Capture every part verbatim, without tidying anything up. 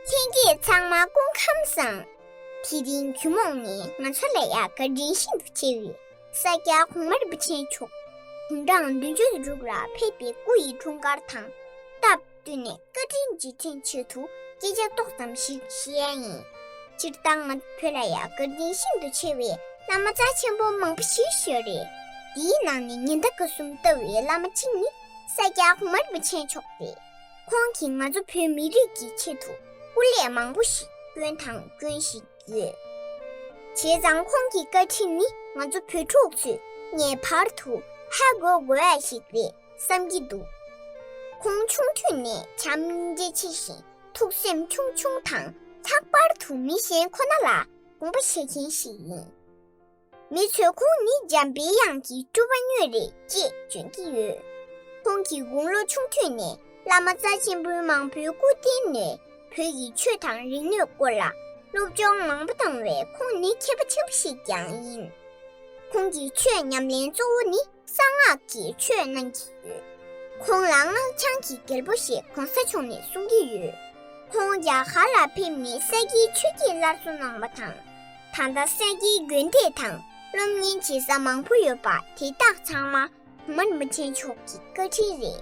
ལྷན་རྒྱས་ཚང་མ་སྐུ་ཁམས་བཟང་། དེ་རིང་ཇོ་མོ་ནས་ང་ཚོ་ལ་ཡ་བཀའ་དྲིན་ཤིན་ཏུ་ཆེ་བའི་ས་སྐྱ་གོང་མ་རིན་པོ་ཆེ་མཆོག་དགུང་གྲངས་བདུན་ཅུ་དྲུག་ལ་ཕེབས་པའི་སྐུ་ཡི་འཁྲུངས་སྐར་དང་སྟབས་བསྟུན་ནས་བཀའ་དྲིན་རྗེས་དྲན་ཆེད་དུ་སྐད་ཆ་ཏོག་ཙམ་ཞིག་བཤད་ཡ་ཡིན། སྤྱིར་བཏང་ང་བོད་ལ་ཡ་བཀའ་དྲིན་ཤིན་ཏུ་ཆེ་བའི་བླ་མ་རྩ་ཆེན་པོ་མང་པོ་ཞིག་ཡོད་རེད། དེའི་ནང་ནས་ཉི་ཟླ་སྐར་གསུམ་ལྟ་བུའི་བླ་མ་གཅིག་ནི་ས་སྐྱ་གོང་མ་རིན་པོ་ཆེ་མཆོག་རེད། ཁོང་གིས་ང་ཚོ་བོད་མི་རིགས་ཀྱི་ཆེད་དུ་སྐུ་ལས་མང་པོ་ཞིག་བསྐྱོན་དང་སྐྱོན་བཞིན་ཡོད། བྱས་ཙང་ཁོང་གི་བཀའ་དྲིན་ནི་ང་ཚོ་བོད་ཕྲུག་ཚོས་ངེས་པར་དུ་ཧ་གོ་དགོས་ཡ་ཞིག་རེད་བསམ་གྱི་འདུག་ཁོང་ཆུང་དུས་ནས་བྱམས་སྙིང་རྗེ་ཆེ་ཞིང་ཐུགས་སེམས་ཆུང་ཆུང་དང་ལྷག་པར་དུ་མི་གཞན་ཁོ་ན་ལ་དགོངས་པ་བཞེས་མཁན་ཞིག་ཡིན། མི་ཚོས་ཁོང་ནི་འཇམ་པའི་དབྱངས་ཀྱི་སྤྲུལ་པ་དངོས་རེད་ཅེས་བརྗོད་ཀྱི་ཡོད། ཁོང་གིས་དགུང་ལོ་ཆུང་དུས་ནས་བླ་མ་རྩ་ཆེན་པོའི་མང་པོའི་སྐུ་རྟེན་ནས་བོད་ཀྱི་ཆོས་དང་རིག་གནས་སྐོར་ལ་སློབ་སྦྱོང་མང་པོ་བཏང་བས་ཁོང་ནི་མཁས་པ་ཆེན་པོ་ཞིག་ཀྱང་ཡིན། ཁོང་གི་ཆོས་ཉམས་ལེན་གཙོ་བོ་ནི་གསང་སྔགས་ཀྱི་ཆོས་གནང་གི་ཡོད། ཁོང་ལ་སྔགས་འཆང་གི་རྒྱལ་པོ་ཞེས་གོང་ས་མཆོག་ནས་གསུང་གི་ཡོད། ཁོང་རྒྱ་གར་ལ་ཕེབས་ནས་ས་སྐྱའི་ཆོས་ཀྱི་སླར་གསོ་གནང་བ་དང་། ད་ལྟ་ས་སྐྱའི་དགོན་སྡེ་དང་སློབ་གཉེར་བྱེད་ས་མང་པོ་ཡོད་པ་དེ་དག་ཚང་མ་གོང་མ་རིན་པོ་ཆེ་མཆོག་གི་བཀའ་དྲིན་རེད།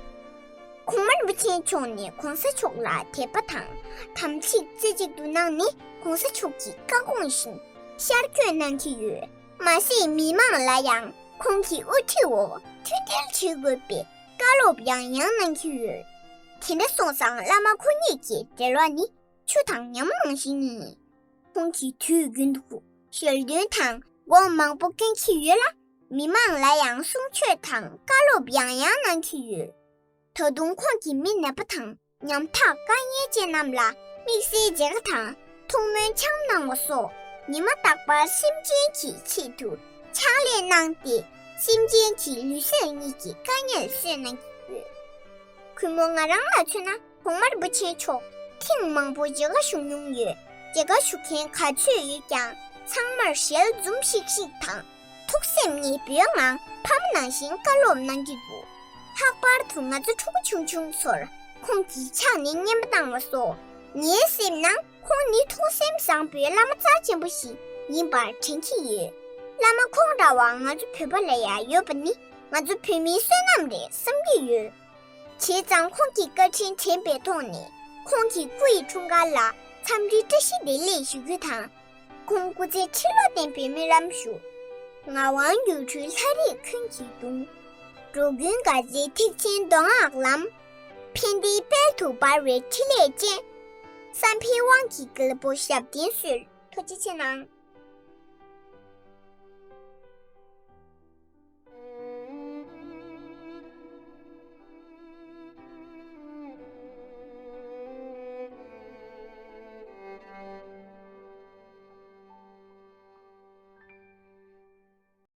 གོང་མ་རིན་པོ་ཆེ་མཆོག་ནས་གོང་ས་མཆོག་ལ་དད་པ་དང་དམ་ཚིག་རྩེ་གཅིག་ཏུ་གནང་ནས་གོང་ས་མཆོག་གི་བཀའ་དགོངས་བཞིན་ཤར་བསྐྱོད་གནང་གི་ཡོད། མ་ཟད་མི་མང་ལ་ཡང་ཁོང་གི་དབུ་ཁྲིད་འོག་མཐུན་སྒྲིལ་བྱེད་དགོས་པའི་བཀའ་སློབ་ཡང་ཡང་གནང་གི་ཡོད། དེ་འདྲ་སོང་ཙང་བླ་མ་ཁོ་གཉིས་ཀྱི་འབྲེལ་བ་ནི་ཆུ་དང་ཉ་མོ་ནང་བཞིན་ཡིན། ཁོང་གིས་དུས་རྒྱུན་དུ་ཞལ་འདོན་དང་སྒོམ་མང་པོ་བསྐྱོན་གྱི་ཡོད་ལ། མི་མང་ལ་ཡང་གསུང་ཆོས་དང་བཀའ་སློབ་ཡང་ཡང་གནང་གི་ཡོད། ད་དུང་ཁོང་གིས་མི་ནད་པ་དང་ཉམ་ཐག་དཀའ་ངལ་ཅན་རྣམས་ལ་དམིགས་བསལ་མཇལ་ཁ་དང་ཐུགས་སྨོན་འཆང་གནང་བ་སོགས་ཉི་མ་རྟག་པར་སེམས་ཅན་གྱི་ཆེད་དུ་ཕྱག་ལས་གནང་སྟེ། སེམས་ཅན་གྱི་ལུས་སེམས་གཉིས་ཀྱི་དཀའ་ངལ་སེལ་གནང་གི་ཡོད། གུས་མོ་ང་རང་ལ་མཚོན་ན་གོང་མ་རིན་པོ་ཆེ་མཆོག་ཐེངས་མང་པོ་མཇལ་ཁ་ཞུ་མྱོང་ཡོད། མཇལ་ཁ་ཞུ་མཁན་ག་ཚོད་ཡོད་ཀྱང་ཚང་མར་ཞལ་འཛུམ་ཤིག་ཤིག་དང་ཐུགས་སེམས་མཉེས་པོའི་ངང་ཕ་མ་ནང་བཞིན་བཀའ་སློབ་གནང་གི་འདུག་ལྷག་པར་དུ་ང་ཚོ་ཕྲུ་གུ་ཆུང་ཆུང་ཚོར་ཁོང་གིས་ཕྱག་ནས་རྔན་པ་བཏང་བ་སོགས་ངའི་སེམས་ནང་ཁོང་ནི་ཐུགས་སེམས་བཟང་པོའི་བླ་མ་རྩ་ཆེན་པོ་ཞིག་ཡིན་པར་དྲན་གྱི་ཡོད། བླ་མ་ཁོང་འདྲ་བ་ང་ཚོ་བོད་པ་ལ་ཡང་ཡོད་པ་ནི་ང་ཚོ་བོད་མིའི་བསོད་ནམས་རེད་བསམ་གྱི་ཡོད། བྱས་ཙང་ཁོང་གི་བཀའ་དྲིན་དྲན་པའི་ཐོག་ནས་ཁོང་གི་སྐུ་ཡི་འཁྲུངས་སྐར་ལ་འཚམས་འདྲིའི་བཀྲ་ཤིས་བདེ་ལེགས་ཞུ་རྒྱུ་དང་། ཁོང་སྐུ་ཚེ་ཁྲི་ལོ་བརྟན་པའི་སྨོན་ལམ་ཞུ། ངག་དབང་སྒྱུ་འཕྲུལ་ལྷ་རིས་ཀུན་གྱི་གདུང་། འགྲོ་ཀུན་དགའ་མཛད་ཐེག་ཆེན་མདོ་སྔགས་ལམ། ཕན་བདེའི་དཔལ་དུ་འབར་བའི་ཕྲིན་ལས་ཅན། བསམ་འཕེལ་དབང་གི་རྒྱལ་པོ་ཞབས་བརྟན་གསོལ། ཐུགས་རྗེ་ཆེ་གནང་།